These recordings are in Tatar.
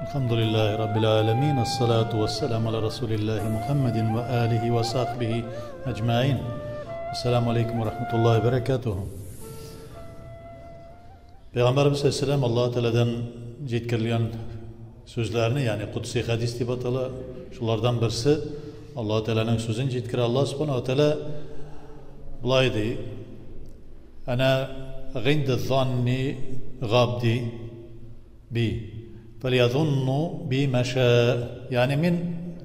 Elhamdülillahi Rabbil alemin. Esselatu vesselamu ala Resulillahi Muhammedin ve alihi ve sahbihi ecmain. Esselamu aleyküm ve rahmetullahi ve berekatuhu. Peygamberimiz Aleyhisselam Allah Teala'dan жеткирилген сөзләрне, ягъни кудси хадис дип атала, шулардан берсе Аллаһ Тәгаләнең сүзен җиткерә. Аллаһ Субханаһу ва Тәгалә болай ди: Ана гинда занни габди би фалязунну би маша. Ягъни мин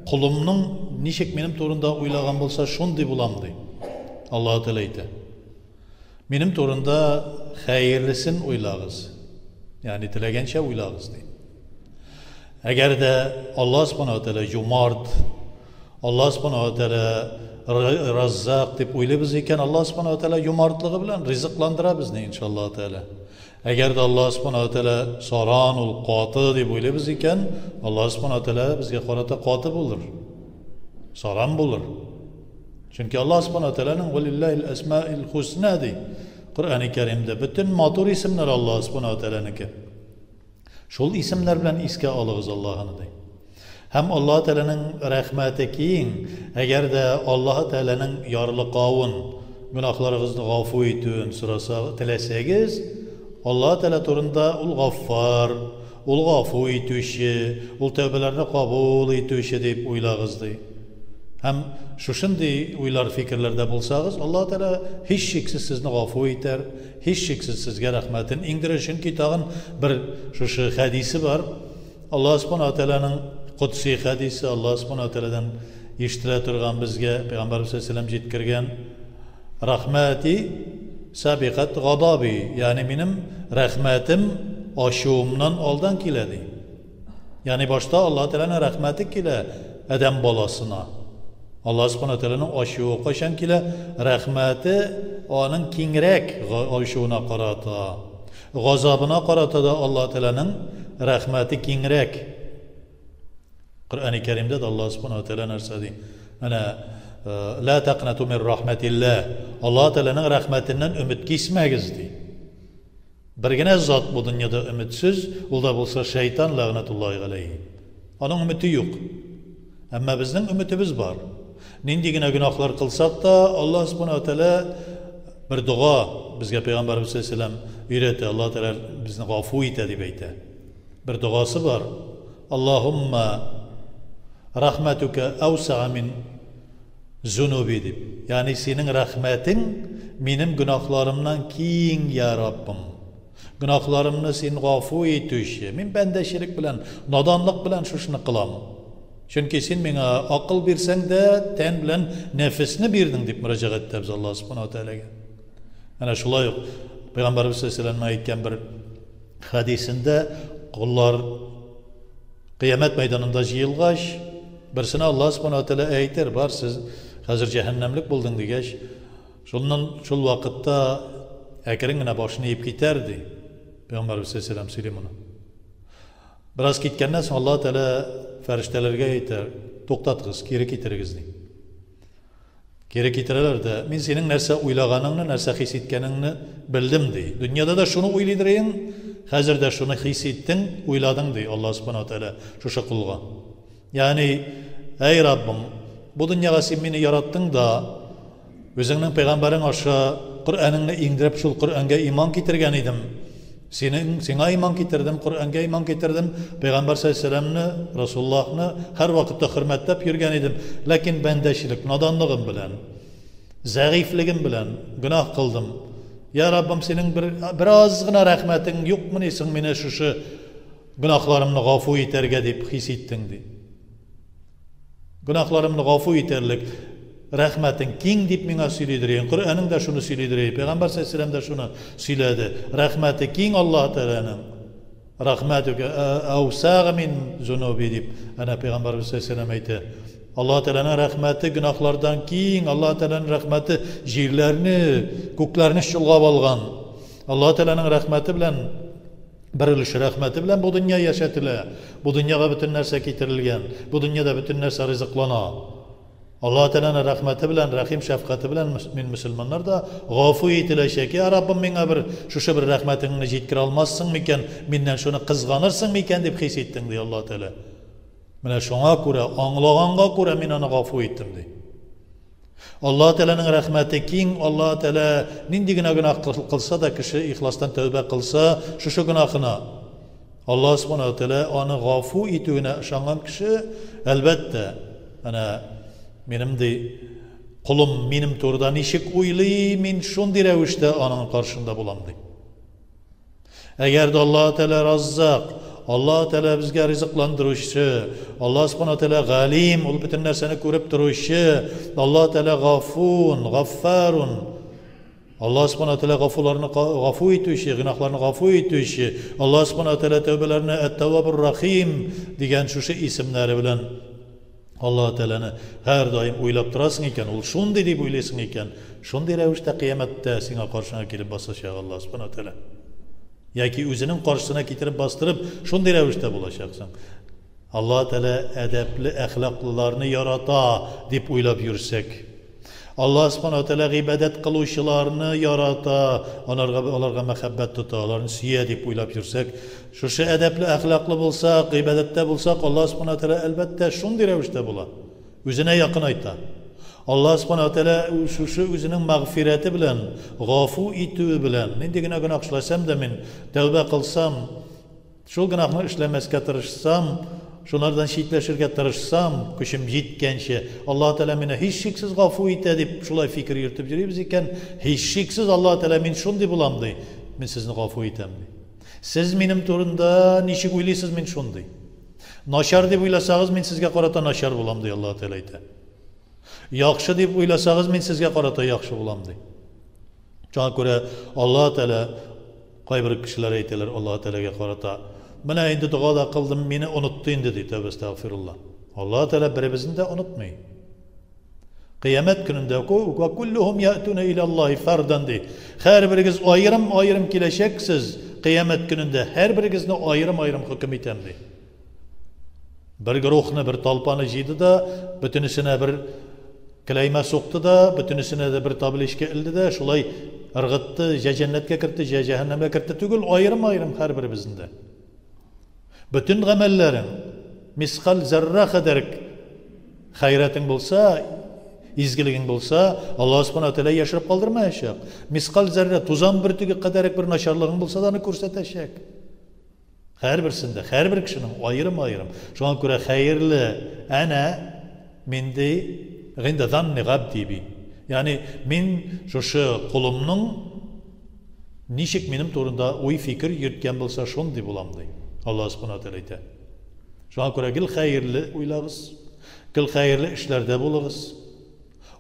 колымның ничек минем турында уйлаган булса, шундый булам ди. Аллаһ Тәгалә әйтә. Минем турында хәерлесен уйлагыз. Ягъни теләгәнчә уйлагыз ди. Әгәр дә Аллаһ Субханаһу ва Тәгалә юмарт, Аллаһ Субханаһу ва Тәгалә раззак дип уйлыйбыз икән, Аллаһ Субханаһу ва Тәгалә юмартлыгы белән ризыкландыра безне иншаллаһ Тәгалә. Әгәр дә Аллаһ Субханаһу ва Тәгалә саран, ул каты дип уйлыйбыз икән, Аллаһ Субханаһу ва Тәгалә безгә карата каты булыр. Саран булыр. Чөнки Аллаһ Субханаһу ва Тәгаләнең валиллаһил асмаил хусна ди. Коръәни Кәримдә бөтен матур исемнәр Аллаһ Субханаһу ва Тәгаләнеке. Шул исемнәр белән искә алыгыз Аллаһыны ди. Һәм Аллаһ Тәгаләнең рәхмәте киң, әгәр дә Аллаһ Тәгаләнең ярлыкавын, гөнаһларыгызны гафу итүен сораса, теләсәгез, Аллаһ Тәгалә турында ул гаффар, ул гафу итүче, ул тәүбәләрне кабул итүче дип уйлагыз ди. Һәм шушындый уйлар, фикерләрдә булсагыз, Аллаһ Тәгалә һичшиксез сезне гафу итәр, һичшиксез сезгә рәхмәтен иңдерер. Чөнки тагын бер шушы хәдисе бар. Аллаһ Субханаһу ва Тәгаләнең кудси хәдисе, Аллаһ Субханаһу ва Тәгаләдән ишетелә торган безгә Пәйгамбәрбез саллаллаһу алейһи ва җиткергән рәхмәти сабикат гадаби, ягъни минем рәхмәтем ачуымнан алдан килә ди. Ягъни башта Аллаһ Тәгаләнең рәхмәте килә адәм баласына. Аллаһ Субханаһу Тәгаләнең ачуы кайчан килә? Рәхмәте аның киңрәк ачуына карата. Газабына карата да Аллаһ Тәгаләнең рәхмәте киңрәк. Коръәни Кәримдә дә Аллаһ Субханаһу Тәгалә нәрсә ди? Әнә ла тaqнату мин рахматилlah. Аллаһ Тәгаләнең рәхмәтеннән өмет кисмәгез ди. Бер генә зат бу дөньяда өметсез, ул да булса шайтан ләгънәтуллаһи галәйһи. Аның өмете юк. Әмма безнең өметебез бар. Нинди генә гөнаһлар кылсак та, Аллаһ Субханаһу ва Тәгалә бер дога безгә Пәйгамбәрбез саллаллаһу алейһи ва сәлләм өйрәтә. Аллаһ Тәгалә безне гафу итә дип әйтә. Бер догасы бар. Аллаһумма рахматука әүсаа мин зунуби дип. Ягъни синең рәхмәтең минем гөнаһларымнан киң, я Раббым. Гөнаһларымны син гафу итүче. Мин бәндәчелек белән, наданлык белән шушыны кылам. Чөнки син миңа акыл бирсәң дә, тән белән нәфесне бирдең дип мөрәҗәгать итәбез Аллаһ Субханаһу ва Тәгаләгә. Әнә шулай ук Пәйгамбәрбез саллаллаһу алейһи ва әйткән бер хәдисендә коллар Кыямәт мәйданында җыелгач, берсенә Аллаһ Субханаһу ва Тәгалә әйтер, бар, сез хәзер җәһәннәмлек булдың дигәч, шуннан шул вакытта әкрен генә башын иеп китәр ди. Пәйгамбәрбез саллаллаһу алейһи ва сөйли моны. Бераз киткәннән соң Аллаһ Тәгалә фәрештәләргә әйтер, туктатыгыз, кире китерегез ди. Кире китерәләр дә, мин синең нәрсә уйлаганыңны, нәрсә хис иткәнеңне белдем, ди. Дөньяда да шуны уйлыйдыр идең, хәзер дә шуны хис иттең, уйладың, ди Аллаһ Субханаһу ва Тәгалә шушы кулга. Ягъни, әй Раббым, бу дөньяга син мине яраттың да, үзеңнең пәйгамбәрең аша Коръәнеңне иңдереп, шул Коръәнгә иман китергән идем. Синең, сиңа иман китердем, Коръәнгә иман китердем, Пәйгамбәр саллаллаһу Расуллаһны һәрвакытта хөрмәтләп йөргән идем. Ләкин бәндәчелек, наданлыгым белән, зәгыйфьлегем белән гөнаһ кылдым. Я Раббым, синең бер бераз гына рәхмәтең юкмыни соң мине шушы гөнаһларымны гафу итәргә дип хис иттең ди. Гөнаһларымны гафу итәрлек рәхмәтең киң дип миңа сөйлидер. Коръәнең дә шуны сөйлидер. Пәйгамбәр саллаллаһу алейһи дә шуны сөйләде. Рәхмәте киң Аллаһ Тәгаләнең. Рәхмәтүкә әүсәгъ мин зунуби дип әнә Пәйгамбәрбез саллаллаһу алейһи әйтә. Аллаһ Тәгаләнең рәхмәте гөнаһлардан киң, Аллаһ Тәгаләнең рәхмәте җирләрне, күкләрне чолгап алган. Аллаһ Тәгаләнең рәхмәте белән бер өлеш рәхмәте белән бу дөнья яшәтелә. Бу дөньяга бөтен нәрсә китерелгән. Бу дөньяда бөтен нәрсә ризыклана. Аллаһ Тәгаләнең рәхмәте белән, рәхим шәфкате белән мин мөселманнар да гафу ителәчәк. Я Раббым, миңа бер шушы бер рәхмәтеңне җиткерә алмассың микән, миннән шуны кызганырсың микән дип хис иттең, ди Аллаһ Тәгалә. Менә шуңа күрә, аңлаганга күрә мин аны гафу иттем, ди. Аллаһ Тәгаләнең рәхмәте киң, Аллаһ Тәгалә нинди генә гөнаһ кылса да, кеше ихластан тәүбә кылса, шушы гөнаһына Аллаһ Субхана ва Тәгалә аны гафу итүенә ышанган кеше, әлбәттә, әнә минем ди колым минем турыда ничек уйлый, мин шундый рәвештә аның каршында булам ди. Әгәр дә Аллаһ Тәгалә Раззак, Аллаһ Тәгалә безгә ризыкландыручы, Аллаһ Субхана Тәгалә Галим, ул бөтен нәрсәне күреп торучы, Аллаһ Тәгалә Гафун, Гаффарун, Аллаһ Субхана Тәгалә гафуларны гафу итүче, гөнаһларны гафу итүче, Аллаһ Субхана Тәгалә тәүбәләрне Әт-Тәввабур Рахим дигән шушы исемнәре белән Аллаһ Тәгаләне һәрдаим уйлап торасың икән, ул шундый дип уйлыйсың икән, шундый рәвештә кыямәттә сиңа каршыңа килеп басачак Аллаһ Субхана Тәгалә. Яки үзенең каршысына китереп бастырып, шундый рәвештә булачаксың. Аллаһ Тәгалә әдәпле, әхлаклыларны ярата дип уйлап йөрсәк, Аллаһ Субхана Тәгалә гыйбадәт кылучыларны ярата, аларга аларга мәхәббәт тота, аларны сөя дип уйлап йөрсәк, шушы әдәпле, әхлаклы булсак, гыйбадәттә булсак, Аллаһ Субхана Тәгалә әлбәттә шундый рәвештә була. Үзенә якынайта. Аллаһ Субхана Тәгалә шушы үзенең мәгъфирәте белән, гафу итүе белән, нинди генә гөнаһ эшләсәм дә мин тәүбә кылсам, Шул гөнаһны эшләмәскә тырышсам, шунардан читләшергә тырышсам, көчем җиткәнче, Аллаһ Тәгалә мине һичшиксез гафу итә дип шулай фикер йөртеп йөрибез икән, һичшиксез Аллаһ Тәгалә мин шундый булам ди, мин сезне гафу итәм ди. Сез минем турында ничек уйлыйсыз, мин шундый. Начар дип уйласагыз, мин сезгә карата начар булам ди Аллаһ Тәгалә әйтә. Яхшы дип уйласагыз, мин сезгә карата яхшы булам ди. Шуңа күрә Аллаһ Тәгалә Кайбер кешеләр әйтәләр Аллаһы Тәгаләгә карата, Менә инде дога да кылдым, мине онытты инде, ди, тәүбә әстәгъфирулла. Аллаһы Тәгалә беребезне дә онытмый. Кыямәт көнендә вә куллухум яътуна илаллаһи фардан ди. Һәрберегез аерым-аерым киләчәксез, кыямәт көнендә һәрберегезне аерым-аерым хөкем итәм ди. Бер гөрухны, бер толпаны җыйды да, бөтенесенә бер кләймә сукты да, бөтенесенә дә бер табличка элде дә, шулай ыргытты, җә җәннәткә кертте, җә җәһәннәмгә кертте түгел, аерым-аерым һәрберебезне дә. Бөтен гамәлләрең мискаль зәррә кадәр хәйрәтең булса, изгелегең булса, Аллаһ Субхана Тәгалә яшереп калдырмаячак. Мискаль зәррә, тузан бөртеге кадәрек бер начарлыгың булса да аны күрсәтәчәк. Һәрберсендә, һәрбер кешенең аерым-аерым. Шуңа күрә хәерле әнә мин ди, гыйндә занни габди би. Ягъни мин шушы колымның ничек минем турында уй-фикер йөрткән булса, шундый булам ди. Аллаһ Субхана Тәгалә әйтә. Шуңа күрә гел хәерле уйлагыз, гел хәерле эшләрдә булыгыз.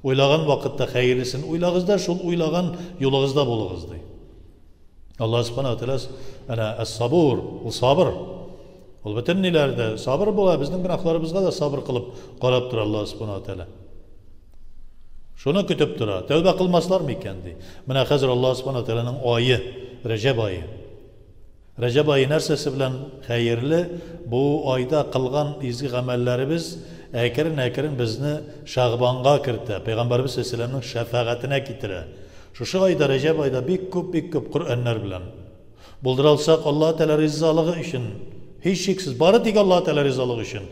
Уйлаган вакытта хәерлесен уйлагыз да, шул уйлаган юлыгызда булыгыз ди. Аллаһ Субхана Тәгалә әнә әс-сабур, ул сабыр. Ул бөтен ниләрдә сабыр була, безнең гөнаһларыбызга да сабыр кылып карап тора Аллаһ Субхана Тәгалә. Шуны көтеп тора. Тәүбә кылмаслар микән ди. Менә хәзер Аллаһ Субхана Тәгаләнең ае, Рәҗәб ае. Рәҗәб ае нәрсәсе белән хәерле? Бу айда кылган изге гамәлләребез әкрен-әкрен безне Шәгъбанга кертә, Пәйгамбәребез саллаллаһу шәфәгатенә китерә. Шушы айда, Рәҗәб айда бик күп, бик күп Коръәннәр белән. Булдыра алсак, Аллаһ Тәгалә ризалыгы өчен, һичшиксез, бары тик Аллаһ Тәгалә ризалыгы өчен,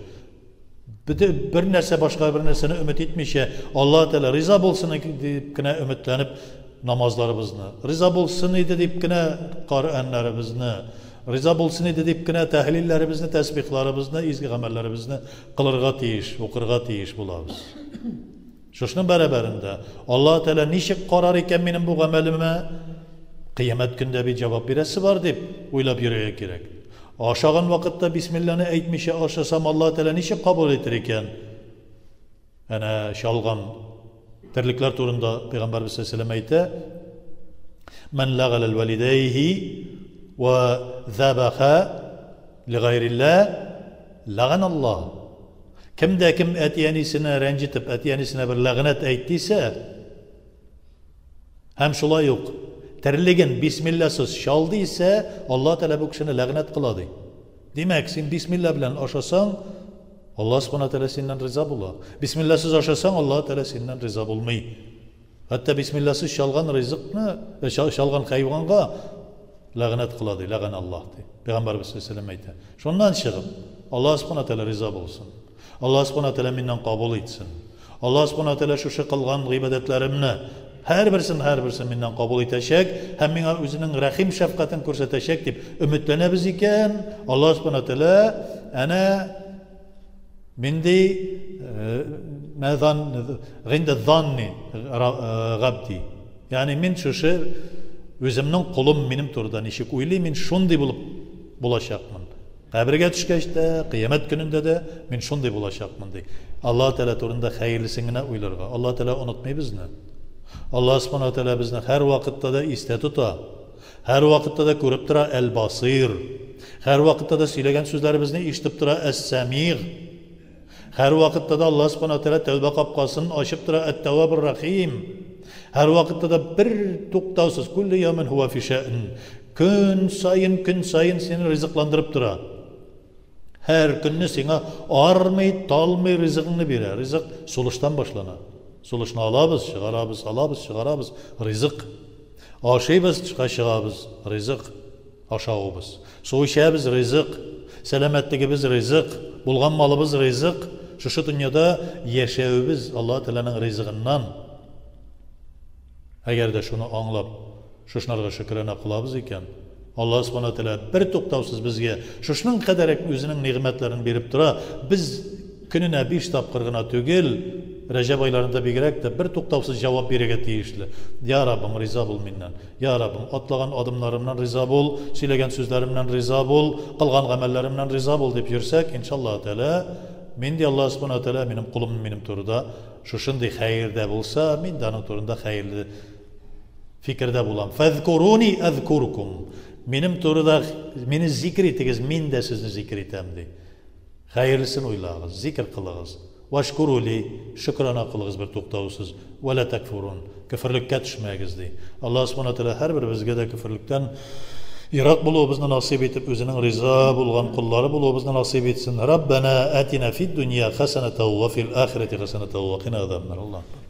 бер нәрсә башка бер нәрсәне өмет итмичә, Аллаһ Тәгалә риза булсын дип кенә өметләнеп намазларыбызны, риза булсын иде дип кенә Коръәннәребезне, риза булсын иде дип кенә тәһлилләребезне, тәсбихларыбызны, изге гамәлләребезне кылырга тиеш, укырга тиеш булабыз. Шушының бәрабәрендә Аллаһ Тәгалә ничек карар икән минем бу гамәлемә? Кыямәт көндә бит җавап бирәсе бар дип уйлап йөрергә кирәк. Ашаган вакытта бисмилланы әйтмичә ашасам, Аллаһ Тәгалә ничек кабул итер икән? Әнә чалган терлекләр турында Пәйгамбәрбез саллаллаһу әйтә: "Ман лагала валидайхи ва забаха лигайрилла лаган Аллаһ." Кем дә кем әти-әнисенә рәнҗетеп, әти-әнисенә бер ләгънәт әйттисә, һәм шулай ук терлеген бисмилласыз чалды исә, Аллаһ Тәгалә бу кешене ләгънәт кыла ди. Димәк, син бисмилла белән ашасаң, Аллаһ Субхана Тәгалә синнән риза була. Бисмилласыз ашасаң, Аллаһ Тәгалә синнән риза булмый. Хәтта бисмилласыз чалган ризыкны, э, чалган хайванга ләгънәт кыла ди, ләгънә Аллаһ ди. Пәйгамбәрбез саллаллаху алейһи әйтә. Шуннан чыгып, Аллаһ Субхана Тәгалә риза булсын. Аллаһ Субхана Тәгалә миннән кабул итсен. Аллаһ Субхана Тәгалә шушы кылган гыйбадәтләремне һәрберсен һәрберсен миннән кабул итәчәк һәм миңа үзенең рәхим шәфкатен күрсәтәчәк дип өметләнәбез икән, Аллаһ Субхана Тәгалә әнә минди мәзан гинда занни габди. Ягъни мин шушы үземнең колым минем турыда ничек уйлый, мин шундый булып булачакмын. Кабергә төшкәч тә, кыямәт көнендә дә мин шундый булачакмын, ди. Аллаһ Тәгалә турында хәерлесен генә уйларга. Аллаһ Тәгалә онытмый безне. Аллаһ Субхана Тәгалә безне һәрвакытта да истә тота. Һәрвакытта да күреп тора, Әл-Басир. Һәрвакытта да сөйләгән сүзләребезне ишетеп тора, Әс-Сәмиг. Һәрвакытта да Аллаһ Субхана Тәгалә тәүбә капкасын ачып тора, Әт-Тәввабур Рахим. Һәрвакытта да бер туктаусыз, Кулле яумин һуа фи шәън. Көн саен, көн саен сине ризыкландырып тора. Һәр көнне сиңа армый, талмый ризыгыңны бирә. Ризык сулыштан башлана. Сулышны алабыз, чыгарабыз, алабыз, чыгарабыз. Ризык. Ашыйбыз, тышка чыгабыз. Ризык. Ашавыбыз. Су эчәбез, ризык. Сәламәтлегебез, ризык. Булган малыбыз, ризык. Шушы дөньяда яшәвебез Аллаһ Тәгаләнең ризыгыннан. Әгәр дә шуны аңлап, шушынарга шөкерана кылабыз икән, Аллаһ Субхана Тәгалә бер туктаусыз безгә шушының кадәрәк үзенең нигъмәтләрен биреп тора. Без көненә биш тапкыр гына түгел, Рәҗәб айларында бигрәк тә бер туктаусыз җавап бирергә тиешле. Я Раббым, риза бул миннән. Я Раббым, атлаган адымнарымнан риза бул, сөйләгән сүзләремнән риза бул, кылган гамәлләремнән риза бул дип йөрсәк, иншаллаһ Тәгалә, мин ди Аллаһ Субхана Тәгалә минем кулым минем турыда шушындый хәердә булса, мин дә аның турында хәерле фикердә булам. Фәзкуруни әзкуркум. Минем турыда мине зикр итегез, мин дә сезне зикр итәм, ди. Хәерлесен уйлагыз, зикр кылыгыз. Вашкуру ли, шөкрана кылыгыз бер туктаусыз. Вә лә тәкфурун. Көферлеккә төшмәгез, ди. Аллаһ Субхана Тәгалә һәрберебезгә дә көферлектән ерак булуыбызны насыйп итеп, үзенең риза булган коллары булуыбызны насыйп итсен. Раббана атина фид дөнья хәсәнәтә ва фил ахирәти хәсәнәтә ва кина азабаннар. Аллаһ.